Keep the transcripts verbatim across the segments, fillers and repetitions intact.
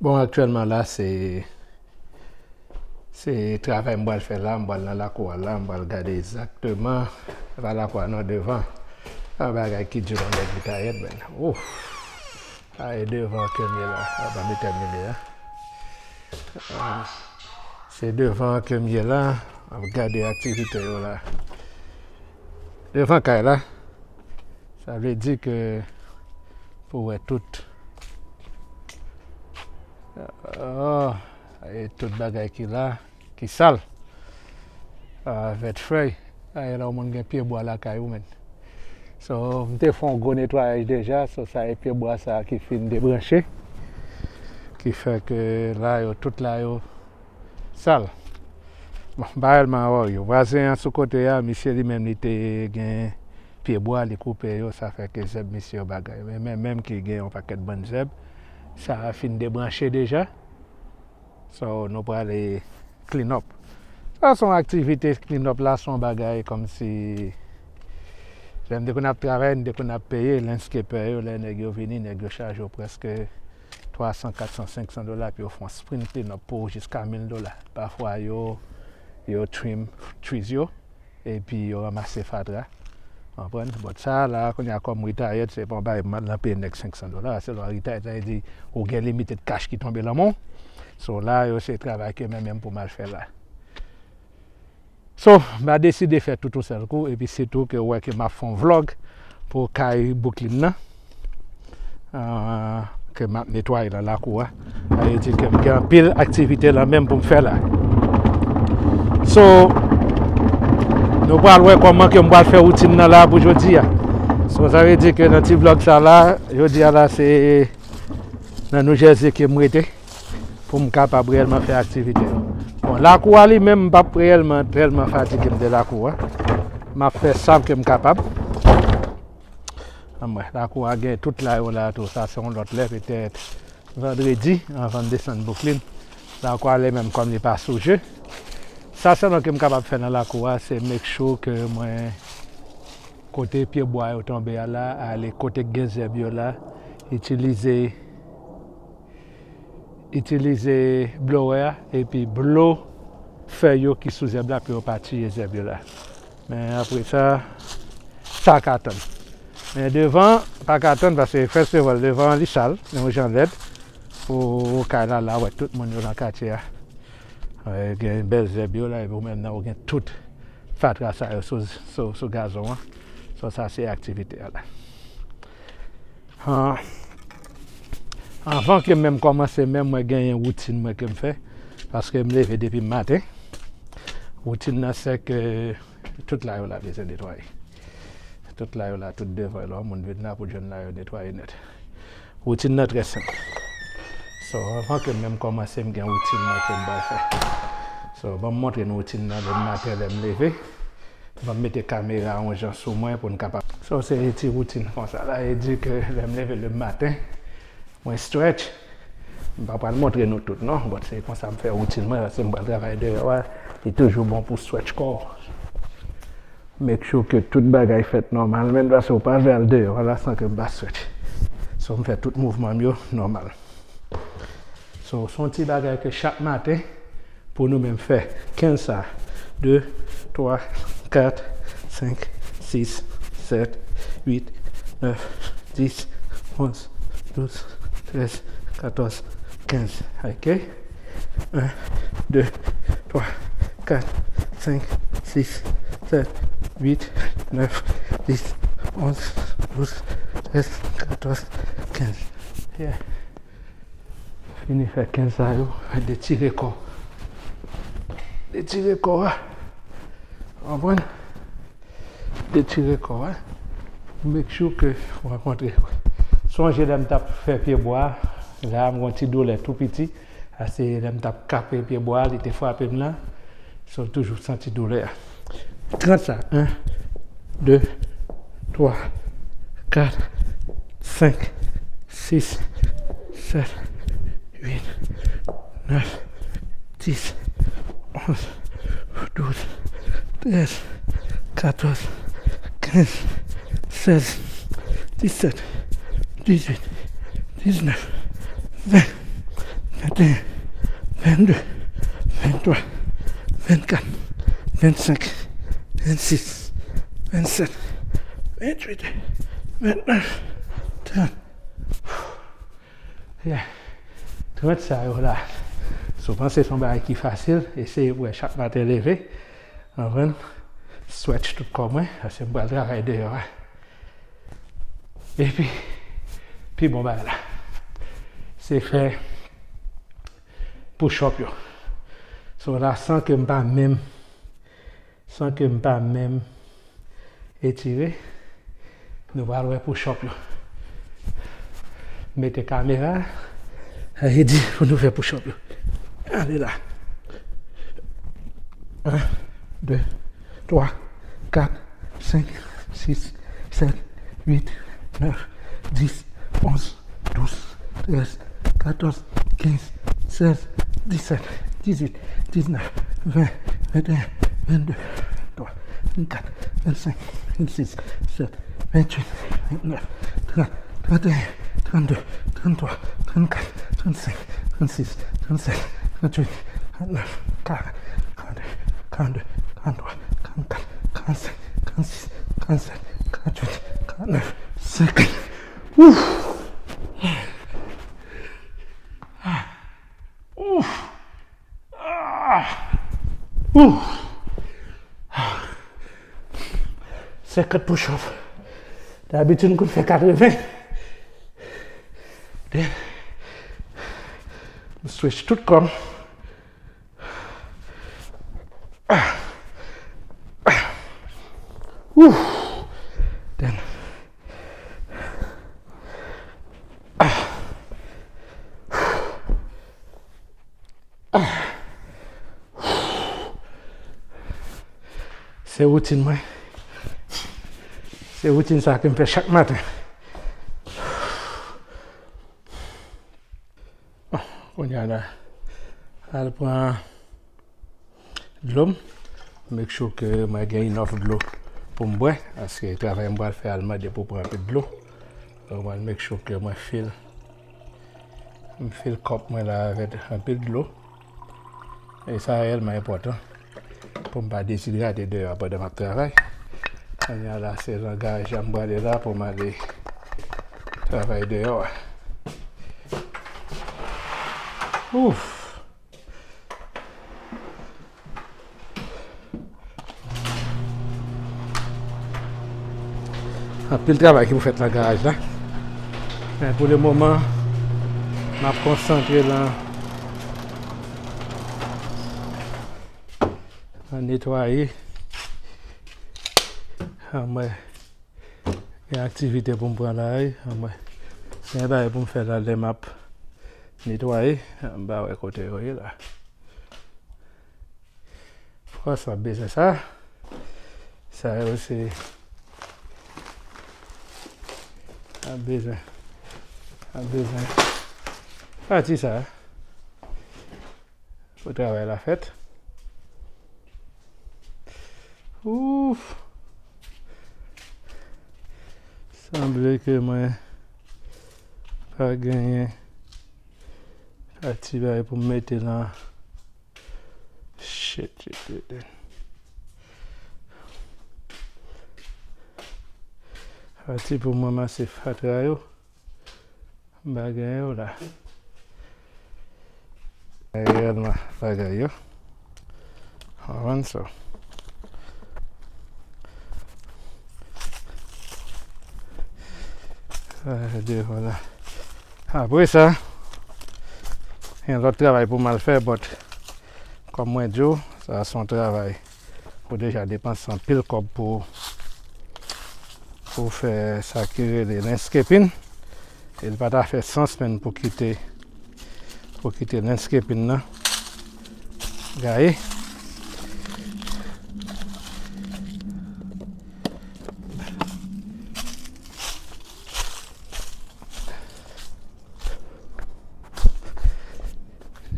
Bon, aktyèlman la, se, se travay m pral fè la, m pral nan lakou a la, m pral gade egzakteman, pa lakou a non, devan. A bagay ki di yon nèg li ta yèt, men. Ouf! A e devan ke m ye la, a pa m etènile a. Se devan ke m ye la, ap gade aktivite yo la. Devan kay la, sa vle di ke pou wè tout, oh, e tout bagay ki la, ki sal. Ah, vèt fèy. Ay, la, ou moun gen pye bwa lakay ou, men. So, m te fè yon gwo netwayaj deja, so, sa e pye bwa sa ki fin debranche, ki fè ke la yo, tout la yo sal. Bon, pa rèlman wè yo. Vwazen an sou kote a, misye li menm li te gen pye bwa, li koupe yo, sa fè ke zèb misye yo bagay. Men, men, menm ki gen yon pakèt bann zèb, sa fin debranche deja. So, nou prale clean up. Sa se yon aktivite clean up la, se yon bagay kòmsi lè m te konn ap travay, m te konn ap peye landscaper yo, lè nèg yo vini, nèg yo chaje yo prèske twa san, kat san, senk san dola, epi yo fè yon sprint clean up pou ou jiska mil dola. Pafwa yo, yo trim trees yo, epi yo ranmase fatra. Konprann? But sa la, kounye a kòm retired, se pa yon bagay m al nan peye nèg senk san dola. Se lè w retired, sa vle di ou gen limited cash ki tonbe nan men w. So la, yo se travay ke mwen menm pou m al fè la. So, m a deside fè tout yon sèl kou, epi sitou ke w wè ke m ap fè yon vlog pou kay Brooklyn nan. Ah, ke m ap netwaye nan lakou a. Sa vle di ke m gen anpil aktivite la menm pou m fè la. So, nou pral wè kòman ke m pral fè woutin nan la pou jodi a. So, sa vle di ke nan ti vlog sa la, jodi a la se nan New Jersey ke m rete pou m kapab reyèlman fè aktivite yo. Bon, lakou a li menm, m p ap reyèlman tèlman fatige m de lakou a. M ap fè sa ke m kapab. Anmwey, lakou a gen tout la yo la tou. Sa se yon lòt lè, petèt vandredi, anvan n desann Brooklyn. Lakou a li menm kòm li pa sou je. Sa sèlman ke m kapab fè nan lakou a, se make sure ke mwen, kote pye bwa yo tonbe a la, ale kote k gen zèb yo la, itilize, itilize blower a, epi blo fèy yo ki sou zèb la pou yo pa tiye zèb yo la. Men apre sa, sa ka tann. Men devan, pa ka tann, paske first of all, devan an li sal, men yon jan lèd, pou kay la, la, wè tout moun yo nan katye a. Wè, gen bèl zèb yo la, epi ou menm nan, ou gen tout fatra sa yo sou, sou, sou gazon an. So, sa se aktivite a la. Ah, anvan ke m menm kòmanse, menm mwen genyen woutin mwen ke m fè, paske m leve depi maten. Woutin nan se ke tout la yo la bezwen netwaye. Tout la yo la, tout devan yo, lè yon moun vin la pou jwenn la yo netwaye nèt. Woutin nan trè senp. So, anvan ke m menm kòmanse, m gen woutin mwen ke m pral fè. So, ban m montre nou woutin nan demen maten lè m leve. Ban m mete kamera yon jan sou mwen pou n kapab. So, se ti woutin konsa la, e di ke lè m leve demen maten, mwen stretch. M pa pral montre nou tout non, but se konsa m fè woutin mwen, paske m pral travay deyò a, li toujou bon pou stretch kò w. Make sure ke tout bagay fèt nòmal, men paske w pa vle al deyò a la san ke m pa stretch. So, m fè tout mouvman m yo nòmal. So, se yon ti bagay ke chak maten, pou nou menm fè kenz sa. De, twa, kat, senk, sis, sèt, uit, nèf, dis, onz, douz, trèz, katòz, kenz. Ok? En, de, twa, kat, senk, sis, sèt, uit, nèf, dis, onz, douz, trèz, katòz, kenz. Yeah. Fini fè kenz sa yo, detire kò. Detire kò a. Konprann? Detire kò a. Make sure ke w rankontre. Sonje lè m t ap fè pye bwa, la a m gen yon ti doulè tou piti. Sa se lè m t ap kape pye bwa, li te frape m la. So, toujou santi doulè a. Trant sa. En, de, twa, kat, senk, sis, sèt, uit, nèf, dis, onz, douz, trèz, katòz, kenz, sèz, disèt, dizuit, diznèf, ven, Vennde, venntwa, vennkat, vennsenk, vennsis, vennsèt, vennwit, vennèf, trant. Yeah. Trant sa yo la. Si w panse se yon bagay ki fasil, eseye pou w wè chak maten leve. Konprann? Stretch tout kò mwen, paske m pral travay deyò a. Epi, pi bon bagay la, se fè push up yo. So la, san ke m pa menm, san ke m pa menm etire, nou pral wè push up yo. Mete kamera a, sa vle di pou nou fè push up yo. Ale la. En, de, twa, kat, senk, sis, sèt, wit, nèf, dis, onz, douz, trèz, katòz, kenz, sèz, disèt, dizuit, diznèf, ven, venteyen, vennde, venntwa, vennkat, vennsenk, vennsis, vennset, vennwit, vennèf, trant, tranteyen, trannde, tranntwa, trannkat, trannsenk, trannsis, trannsèt, tranntwit, trannèf, karant, karannde, karannde, karantwa, karannkat, karannsenk, karannsis, trannsèt, tranntwit, karannèf, senkant. Ouf! Ouf! Ah! Ouf! Senkant push up. Dabitid m konn fè katreven. Then, m stretch tout kò m. Ouf! Then, se woutin mwen. Se woutin sa ke m fè chak maten. Bon, kounye a la, al pran dlo m. Make sure ke mwen gen enough dlo pou m bwè, paske travay m pral fè a mande pou pran anpil dlo. Donk, mwen make sure ke mwen fill, m fill kòp mwen la avèk anpil dlo. E sa reyèlman enpòtan pou m pa dezidrate deyò a pandan m ap travay. Kounye a la, se nan garaj la m prale la pou m ale travay deyò a. Ouf! Anpil travay ki pou fèt nan garaj la. Men pou le moman, m ap konsantre nan, nan netwaye. Anmwey. Gen aktivite pou m pran la, wi. Anmwey. Gen bagay pou m fè la lè m ap netwaye. M pa wè kote yo ye la. Franchman, m ap bezwen sa. Sa yo se, m ap bezwen, m ap bezwen pati sa. Pou travay la fèt. Ouf! Sanble ke mwen pa genyen pati bagay pou m mete nan. Shit, shit, shit, shit. Pati pou m ranmase fatra yo. M pa gen yo la. Reyèlman bagay yo. Konprann sa. Sa devan la. Apre sa, gen lòt travay pou m al fè, but kòm mwen di w, sa se yon travay ou deja depanse anpil kòb pou, pou fè sa ki rele landscaping. E l pa ta fè sans menm pou kite, pou kite landscaping nan gaye.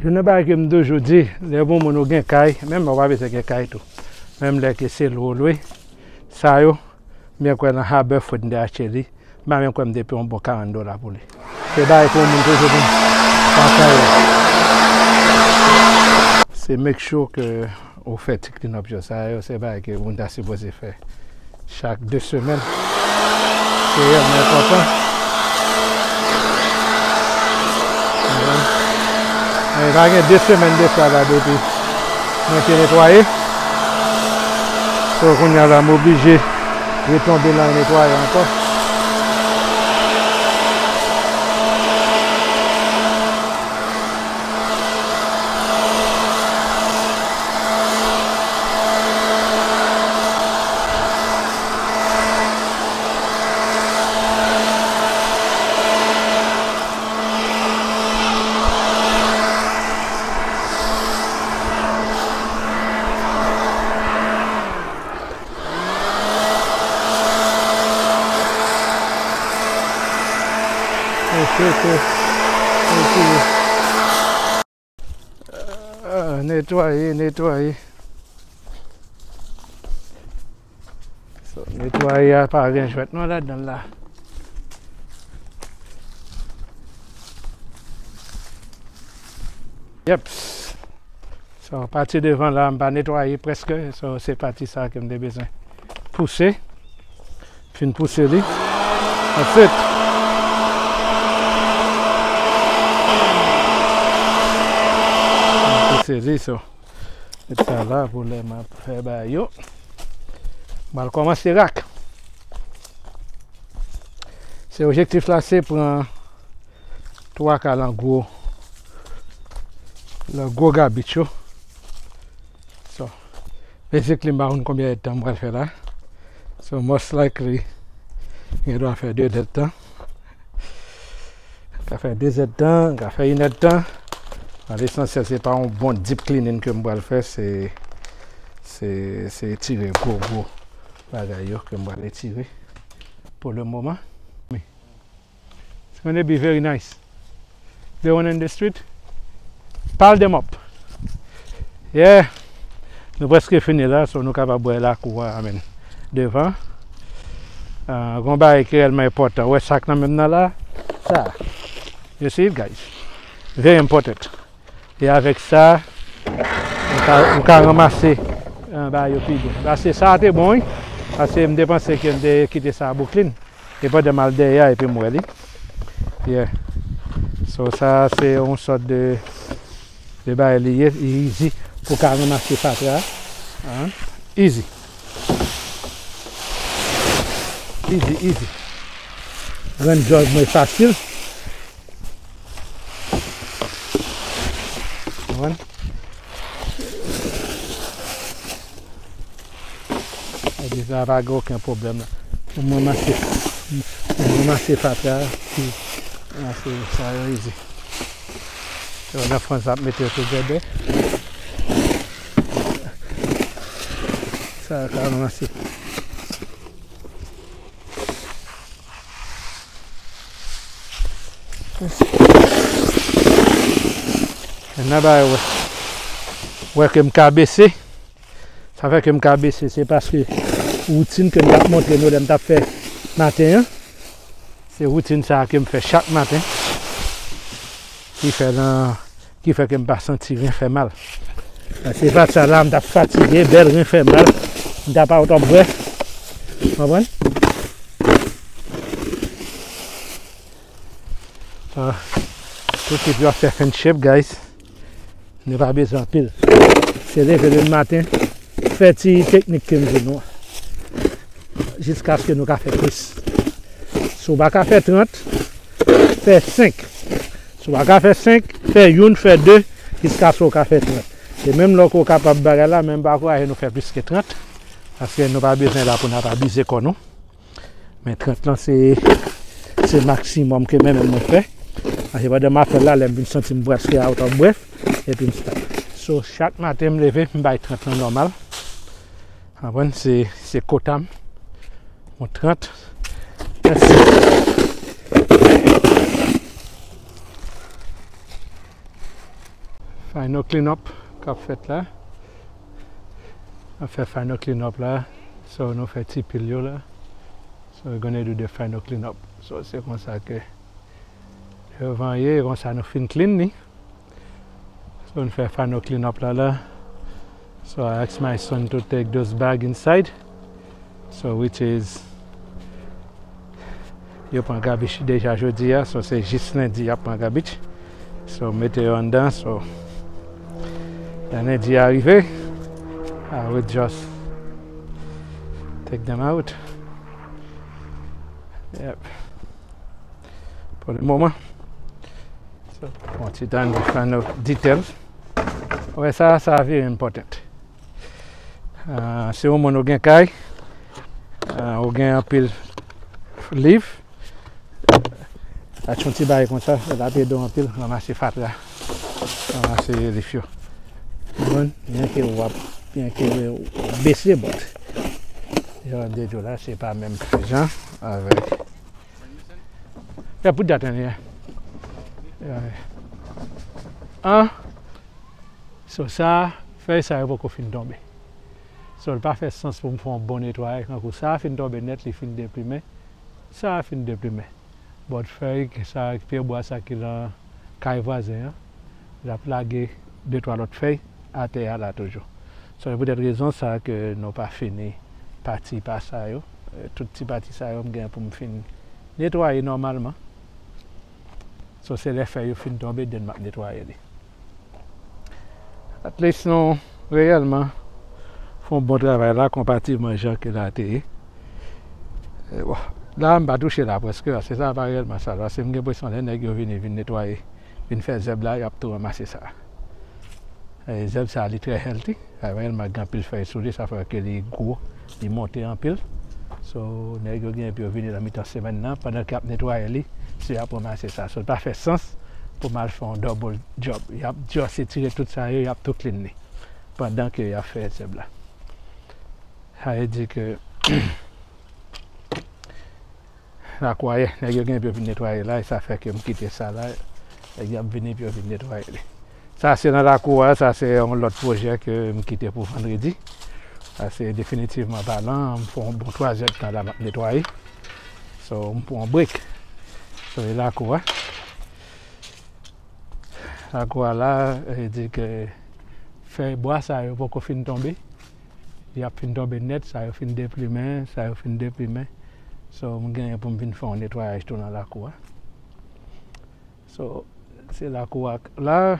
Youn nan bagay ke m toujou di, lè w gen yon moun ou gen kay, menm lè w pa bezwen gen kay tou. Menm lè ke se lwe w lwe, sa yo, m byen kwè nan Harbor Freight m te achte li, m pa menm kwè m te peye yon bon karant dola pou li. Se bagay pou yon moun toujou gen nan kay ou. Se make sure ke ou fè ti clean up yo. Sa yo se bagay ke moun ta sipoze fè chak de semèn. Se reyèlman enpòtan. Men pa gen de semèn de sa la depi mwen te netwaye. So, kounye a la, m oblije retonbe nan netwaye ankò. Ok, ok. Ok. Ah, netwaye, netwaye. So, netwaye a pa gen jwèt non ladan l la. Yep. So, pati devan la, m pa netwaye prèske. So, se pati sa ke m te bezwen pouse. Fin pouse li. That's it. Pouse li, so. Met sa la pou lè m ap fè bagay yo. M pral kòmanse rak. Se objektif la, se pran twa ka lan gwo, lan gwo gabich yo. So, basically, m pa konn konbyen èdtan m pral fè la. So, most likely, m gen dwa fè de èdtan. M ka fè de èdtan, m ka fè inèdtan. An lesansyèl, se pa yon bon deep cleaning ke m pral fè, se, se, se etire gwo, gwo bagay yo ke m pral etire pou le moman. It's gonna be very nice. The one in the street, pile them up. Yeah. Nou prèske fini la, so nou kapab wè lakou a, I mean, devan. Ah, gon bagay ki rèlman enpòtan. Wè sa k nan men m nan la? Sa. You see it, guys? Very important. E avèk sa, ou ka, ou ka ranmase, ah, bagay yo pi byen. Paske sa a te bon, wi. Paske m te panse ke m te kite sa a Brooklyn. E pandan m al dèyè a, epi m wè li. Yeah. So, sa a se yon sòt de, de bagay li ye, li easy pou ka ranmase fatra. Hein? Easy. Easy, easy. Rann djòb mwen fasil. Konprann? Epi sa pa gen okenn pwoblèm la. Pou mwen ranmase, pou mwen ranmase fatra, ki ranmase sa yo easy. Yo nan Frans ap mete yo together. Sa yo ka ranmase. Nan bagay wè. Wè ke m ka bese. Sa fè ke m ka bese, se paske woutin ke m t ap montre nou lè m t ap fè maten an. Se woutin sa a ke m fè chak maten. Ki fè nan, ki fè ke m pa santi ren fè mal. Se pa sa la, m t ap fatige, bèl ren fè mal. M t ap out of breath. Konprann? Ah, tout epi w ap fè friendship, guys. Nou pa bezwen anpil. Se leve lemen maten, fè ti teknik ke m di nou an. Jiskaske nou ka fè plis. Si w pa ka fè trant, fè senk. Si w pa ka fè senk, fè youn, fè de, jiskaske w ka fè trant. E menm lè w kapab bagay la, men m pa ankouraje nou fè plis ke trant, paske nou pa bezwen la pou n ap abize kò nou. Men trant lan, se, se maksimòm ke menm mwen fè. Paske pandan m ap fè l la, lè m vin santi m prèske out of breath, epi m stop. So, chak maten m leve, m bay trant lan nòmal. Konprann? Se, se kota m. Bon, trant. That's it. Final clean up k ap fèt la. N ap fè final clean up la. So, nou fè ti pil yo la. So, we're gonna do the final clean up. So, se konsa ke devan ye, konsa nou fin clean li. So, nou fè final clean up la la. So I ask my son to take those bag inside. So which is, yo pran garbage deja jodi a, so se jis lendi y ap pran garbage. So mete yo anndan, so lè lendi a rive, I will just take them out. Yep. Pou le moman. So, yon ti tan de final details. Wè sa, sa very important. Ah, si yon moun ou gen kay, ah, ou gen anpil liv, achte yon ti bagay konsa, l ap ede w anpil, ranmase fatra, ranmase liv yo. Konprann? Byen ke w ap, byen ke w bese bòt. Jan de dyo la, se pa menm jan avèk. Yeah, put that in here. Yeah. Ah. So sa, fèy sa yo poko fin tonbe. So l pa fè sans pou m fè yon bon netwayaj. Kankou sa fin tonbe nèt, li fin deplimen. Sa fin deplimen. But fèy sa, pye bwa sa ki nan kay vwazen an, l ap lage de twa lòt fèy atè a la toujou. So, se poutèt rezon sa ke nou pa fini pati pa sa yo. Eh, tout ti pati sa yo, m gen pou m fin netwaye nòmalman. So, se lè fèy yo fin tonbe, then m ap netwaye li. At least nou reyèlman fè yon bon travay la, konpativman jan ke la te ye. E bon, la, m pa touche la prèske, se sa pa reyèlman sa la. Se m gen enpresyon lè nèg yo vini, vin netwaye, vin fè zèb la, y ap tou ranmase sa. E zèb sa, li trè healthy. Reyèlman, gen anpil fèy sou li, sa fè ke li gwo, li monte anpil. So, nèg yo gen pou yo vini nan mitan semèn nan, pandan ke y ap netwaye li, se y ap ranmase sa. So, li pa fè sans pou m al fè yon double job. Y ap just retire tout sa yo, y ap tou clean li. Pandan ke y ap fè zèb la. Sa vle di ke lakou a ye, nèg yo gen pou yo vin netwaye la, e sa fè ke m kite sa la, nèg yo ap vini pou yo vin netwaye li. Sa se nan lakou a, sa se yon lòt pwojè ke m kite pou vandredi. Sa se definitivman palan, m fè yon bon twa zè tan la m ap netwaye. So, m pran yon break. So, e lakou a. Lakou a la, e di ke fèy bwa sa yo poko fin tonbe. Y ap fin tonbe nèt, sa yo fin deplimen, sa yo fin deplimen. So, m genyen pou m vin fè yon netwayaj tou nan lakou a. So, se lakou a la,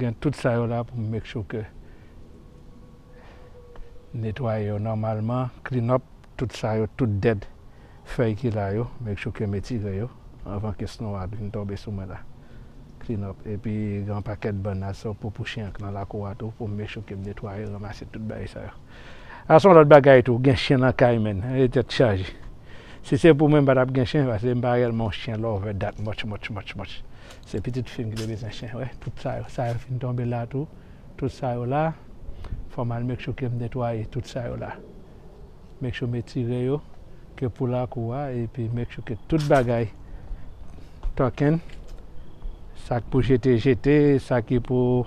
gen tout sa yo la pou m make sure ke netwaye yo nòmalman, clean up, tout sa yo, tout dead fèy ki la yo, make sure ke m etire yo anvan ke snow a vin tonbe sou mwen la. Clean up. Epi gen yon pakèt bann aso pou, pou chen an k nan lakou a tou, pou m make sure ke m netwaye, ranmase tout bagay sa yo. A se yon lòt bagay tou, gen chen nan kay, menn. E tèt chaje. Si se pou mwen, m pa t ap gen chen, paske m pa reyèlman yon chen lover that much, much, much, much. Se pitit fi m ki te bezwen chen, wè. Tout sa yo, sa yo fin tonbe la tou. Tout sa yo la, fò m al make sure ke m netwaye tout sa yo la. Make sure m etire yo, ke pou lakou a, epi make sure ke tout bagay, talking, sa k pou jete, jete, sa ki pou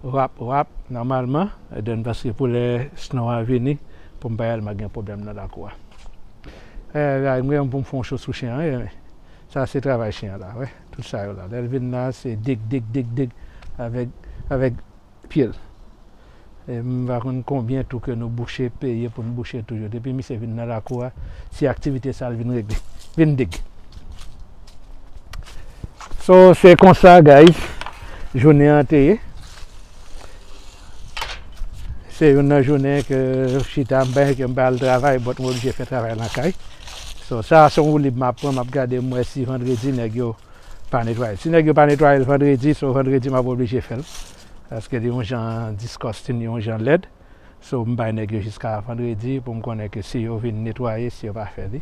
wrap, wrap, nòmalman, e then paske pou lè snow a vini, pou m pa reyèlman gen pwoblèm nan lakou a. E, la, m gen pou m fè yon cho sou chen an, e, sa se travay chen an la, wè, tout sa yo la. Lè l vin la, se dig, dig, dig, dig, avèk, avèk pye l. E m pa konn konbyen tou ke nou bouche, peye pou n bouche tou yo. Depi misye vin nan lakou a, se aktivite sa l vin regle. Vin dig. So, se konsa, guys, jounen an te ye. Se youn nan jounen ke chita, m pa, ke m pa al travay, but m oblije fè travay nan kay. So, sa se yon woulib m ap pran, m ap gade, m wè si vandredi nèg yo pa netwaye l. Si nèg yo pa netwaye l vandredi, so vandredi m ap oblije fè l. Paske li yon jan disgusting, li yon jan lèd. So m bay nèg yo jiska vandredi pou m konnen ke si yo vin netwaye, si yo pa fè li.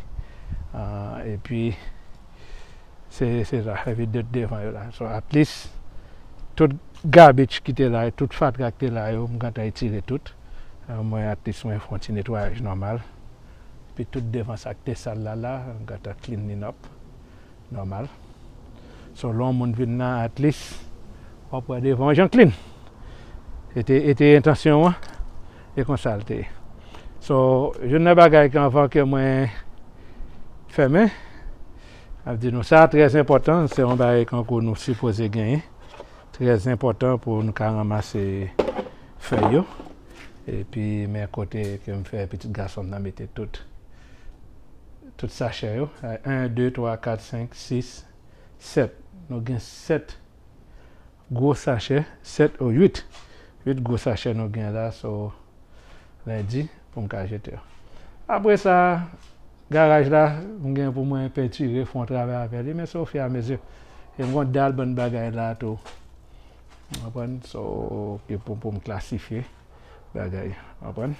Ah, epi, se, se sa, epi de, devan yo la. So at least, tout garbage ki te la, tout fatra ki te la yo, m gentan etire tout. Ah, mwen, at least, mwen fè yon ti netwayaj nòmal. Epi tout devan sa k te sal la, la, m gentan clean li up. Nòmal. So, lè yon moun vin la, at least, w ap wè devan w jan clean. E te, e te entansyon an, e konsa l te ye. So, youn nan bagay ke anvan ke mwen fèmen, ap di nou sa, trè enpòtan, se yon bagay kankou nou sipoze genyen. Trè enpòtan pou nou ka ranmase fèy yo. Epi men kote ke m fè pitit gason m nan mete tout, tout sachè yo. En, de, twa, kat, senk, sis, sèt. Nou gen sèt gwo sachè, sèt ou uit. Uit gwo sachè nou gen la, so lendi pou m ka jete yo. Apre sa, garaj la, m gen pou mwen pentire, fè yon travay avè li, men se ofiramezi. E m gen dal bann bagay la tou. Ou konprann? So, ki pou, pou m klasifye bagay. Ou konprann?